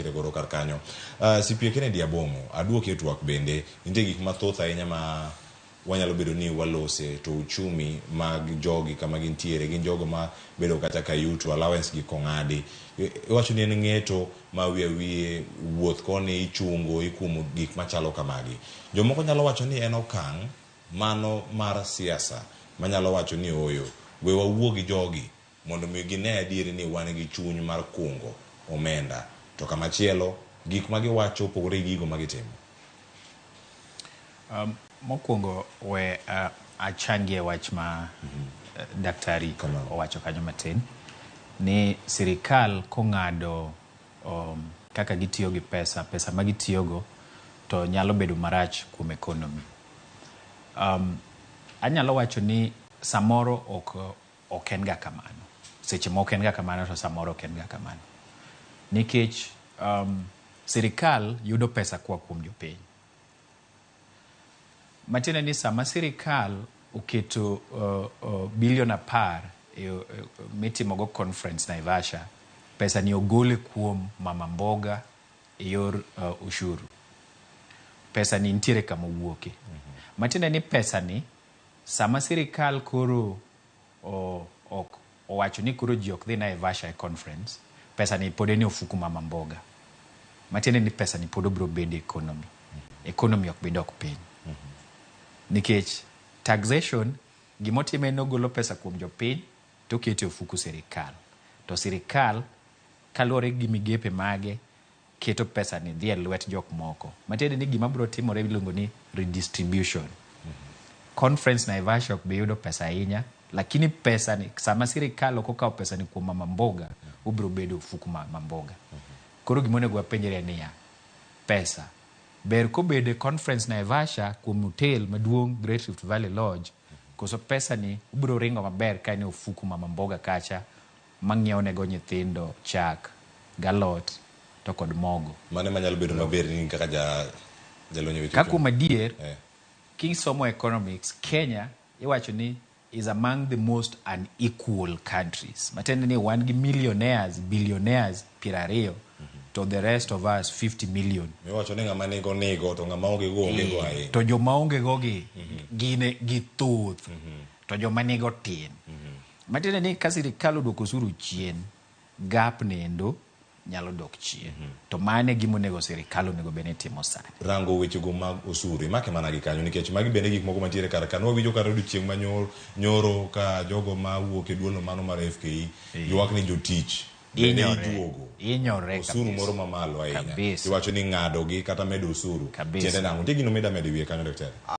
gintiere godo kar kanyo. CPA Kennedy Abong'o, aduoki e twak bende, nitie gik mathoth ahinya ma wanyalo bedo ni walose to uchumi mag jogi kama gintiere gin jogo ma bedo kata ka yuto allowance gi kong'adi. Iwacho ni en ng'eto ma wiye wiye wuoth koni ichungo ikumo gik machalo kamagi. Jomoko nyalo wacho ni en okang' mano mar siasa manyalo wacho ni ooyo, we wawuo gi jogi mondo mi gine adieri ni wan gi chuny mar kungo omenda to kamachielo gik ma giwacho opogore gi gigo ma gitimo. Mokwongo we achangie wach ma daktari Kamano. owacho kanyo matin ni sirikal kong'ado kaka gitiyo gi pesa, pesa ma gitiyogo to nyalo bedo marach kuom economy. Anyalo wacho ni samoro ok en ga kamano. Seche moko en ga kamano to samoro ok en ga kamano. Nikech sirikal yudo pesa koa kuom jopiny. Matiende ni sama sirikal oketo bilion 10 mitimogo conference Naivasha, pesa ni ogole kuom mama mboga e yor ushuru. Pesa ni nitiere kama owuoke. Matiende ni pesa ni sama sirikal koro ok owacho ni koro ji ok dhi Naivasha e conference, pesa ni pod en e ofuku mama mboga. Matiende ni pesa ni pod obiro bedo e economy. Economy ok bi dok piny. Nikech taxation gimotimo en ogolo pesa kuom jopiny to oketo e ofuku sirikal. To sirikal kaluwore gi migepe mage keto pesa ni dhi e lwet jok moko. Matiende ni gima biro timore iluongo ni redistribution. Conference Naivasha ok bi yudo pesa ahinya, lakini pesa ni sama sirikal ok okawo pesa ni kuom mama mboga, obiro bedo ofuku mama mboga. Koro gima onego wapenjre en niya, pesa ber kobedo e conference Naivasha kuom hotel maduong' Great Rift Valley Lodge, koso pesa ni obiro ringo maber ka en e ofuku mama mboga kacha mang'iewo nego nyithindo chak, galot to kod mogo. Mano ema nyalo bedo maber ni kaka jalony e weche Ka uchumi. kuom adier, kisomo economics, Kenya iwacho ni is among the most unequal countries. Matiende ni wan gi millionaires, billionaires 20, to the rest of us 50 million. Miwacho ni ng'ama nigo nigo to ng'ama onge go onge go ahinya. To joma onge go gi gin githoth, to joma nigo tin. Matiende ni ka sirikal oduoko osuru chien, gap nendo nyalo dok chien. To mano e gima onego sirikal onego bed ni timo sani. Rango wechego mag osuru imake mana gi kanyo nikech magi bende gik moko mantiere kar ka. Nwawinjo kata odiochieng' ma nyoro ka jogo mawuok e duolno mano mar FKE ywak ni jotich bende ijuogo Inyore osuru kabisa. moro mamalo ahinya. Kabisa. Iwacho ni ng'ado gi kata medo osuru. Kabisa. Tiende nang'o? Nitie gino mida medo e wiye kanyo daktari?